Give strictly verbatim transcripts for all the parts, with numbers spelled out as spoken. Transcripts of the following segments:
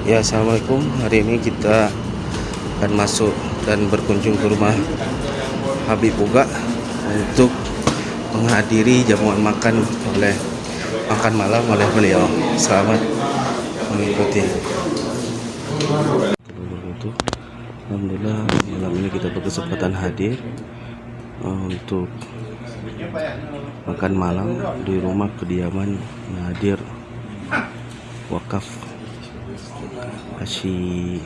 Ya, assalamualaikum. Hari ini kita akan masuk dan berkunjung ke rumah Habib Uga untuk menghadiri jamuan makan oleh makan malam oleh beliau. Selamat mengikuti. Alhamdulillah, malam ini kita berkesempatan hadir, eh, untuk makan malam di rumah kediaman Nadir Wakaf Hashi,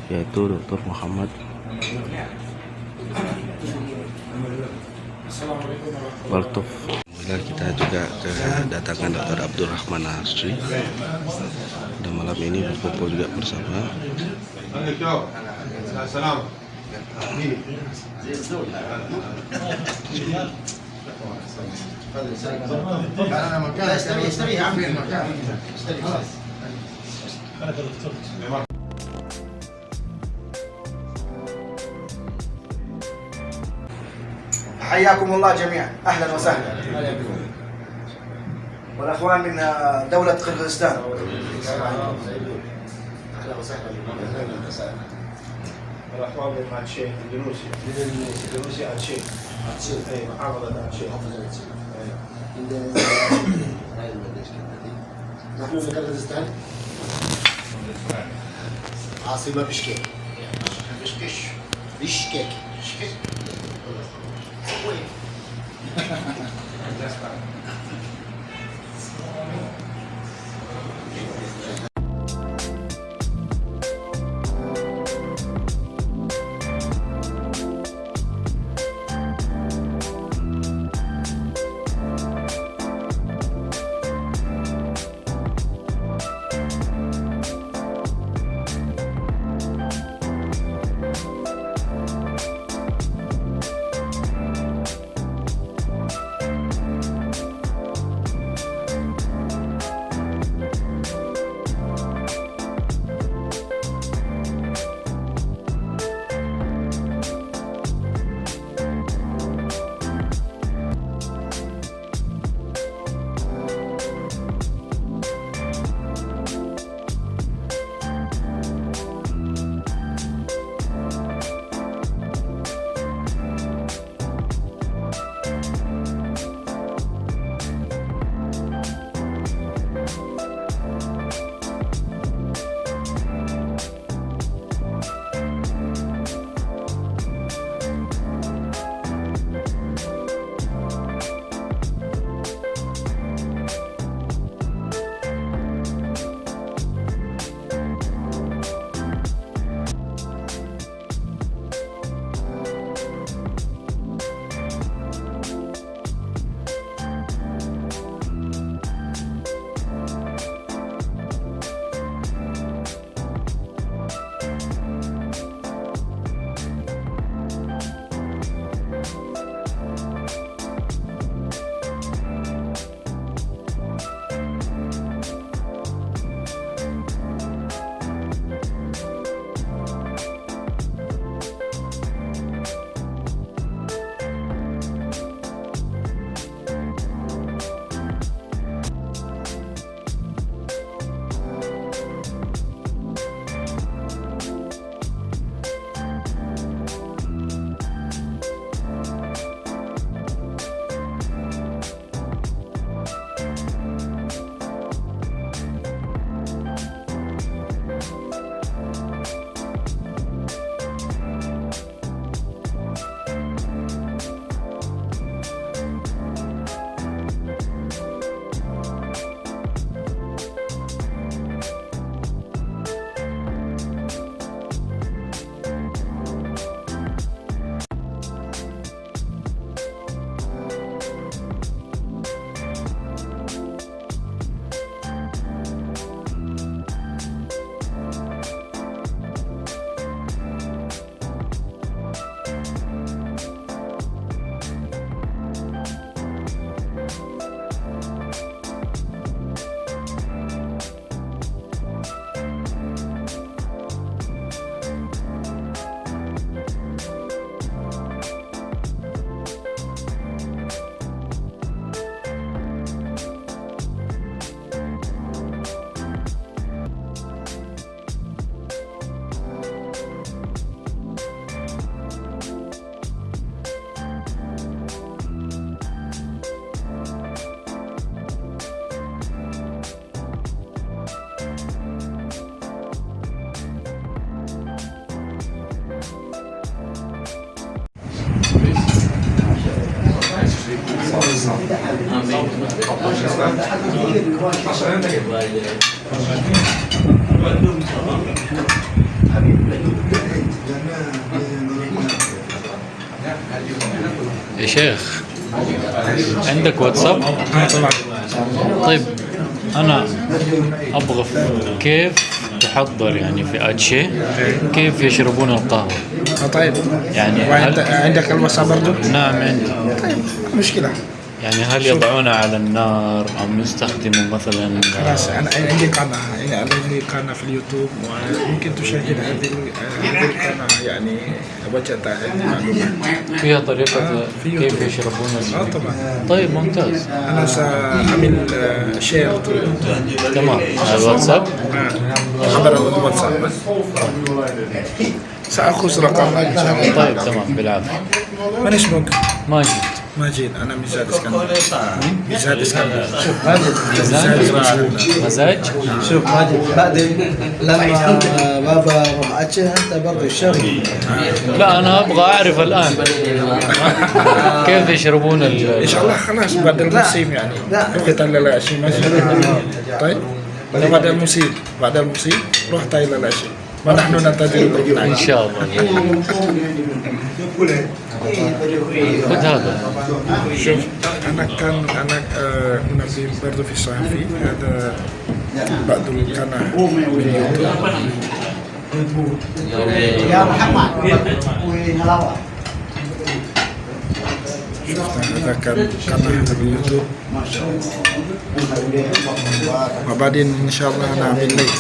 yaitu Doktor Muhammad Waltuf. Alhamdulillah, kita juga kedatangan Doktor Abdurrahman Nasri. Dan malam ini berkumpul juga bersama. حياكم الله جميعا، اهلا وسهلا. والاخوان من، آه، دوله قرغيزستان. اهلا وسهلا. الاخوان من اتشي، اندونيسيا. اندونيسيا، اتشي. اتشي. اي، محافظه اتشي. محافظه اتشي. اي. نحن في قرغيزستان، عاصمة بشكيك. بشكيش. بشكيك. بشكيك. يا شيخ، عندك واتساب؟ آه، طبعًا. طيب، أنا أبغى ف-، كيف تحضر يعني في أتشي؟ كيف يشربون القهوة؟ آه، طيب. يعني وأنت هل عندك الواتساب برضو؟ نعم، عندي. طيب، مشكلة. يعني هل شوف. يضعونها على النار أم يستخدموا مثلًا؟ خلاص، أنا عندي قناة، يعني عندي قناة في اليوتيوب، وممكن تشاهد هذه ال-، هذه القناة، يعني وجهة هذه المعلومة. فيها طريقة آه، في كيف يوتيوب. يشربون ال-، آه، طبعًا. طيب، ممتاز. أنا سأعمل، آه، شير. تمام، على الواتساب؟ آه، عبر الواتساب. سأخذ رقمك إن شاء الله. طيب، تمام، بالعافية. من اسمك؟ ماجد. ماجد، أنا ميزان اسكندر. ميزان اسكندر. ميزان؟ مزاج؟ شوف ماجد، بعدين لما بابا راح أتشي، أنت برضو الشر. لا، أنا أبغى أعرف الآن كيف يشربون ال- إن شاء الله خلاص بعد الموسم يعني. لا. روح تايلاند، لا، شيء ما شاء الله. طيب، بعد الموسم، بعد الموسم روح تايلاند، لا شيء. ونحن ننتظر البرنامج. إن شاء الله. خذ هذا. شوف، أنا كان، أنا، آه، كنا في، برضو في الصحفي. هذا بعد القناة باليوتيوب. يا محمد، وين هلاوة؟ شفت هذا كان، كان هذا باليوتيوب. وبعدين إن شاء الله نعمل لك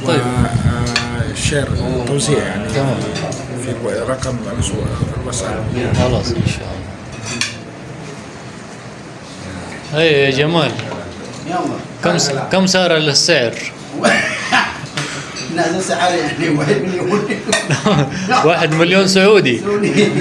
و-، طيب. آه، شير، توزيع يعني. تمام. في الو-، رقم الواتساب. خلاص إن شاء الله. هيا يا جمال، كم س-، كم صار السعر؟ لا، ده سعر يعني واحد مليون. واحد مليون سعودي. سعودي.